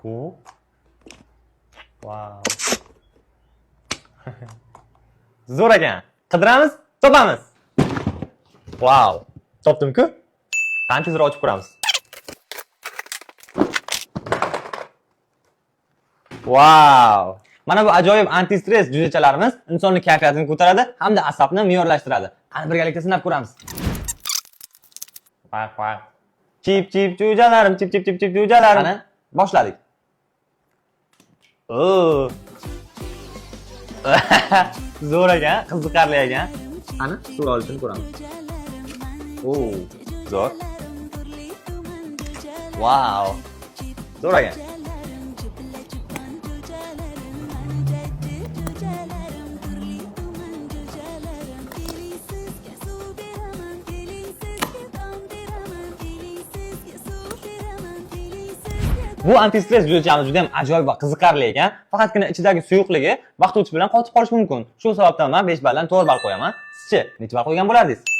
U. Vau. Zo'r ekan. Qidiramiz, topamiz. Vau. Topdim-ku. Qani, tezroq ochib ko'ramiz. Vau! Mana bu ajoyib anti-stress jo'jachalarimiz insonning kayfiyatini ko'taradi hamda asabni me'yorlashtiradi. Qani, birgalikda sinab ko'ramiz. Vay vay. Chip chip jo'jalarim, chip chip chip chip jo'jalarim. Qani, boshladik. Oo. Zo'r ekan, qiziqarli ekan. Qani, sura olishini ko'ramiz. Oo, zo'r. Vau. Zo'r ekan. Bu antistress jo'jachamiz juda ham ajoyib va qiziqarli ekan. Faqatgina ichidagi suyuqligi vaqt o'tishi bilan qotib qolishi mumkin. Shu sababdan men 5 balldan 4 ball qo'yaman. Sizchi, necha ball qo'ygan bo'lardingiz?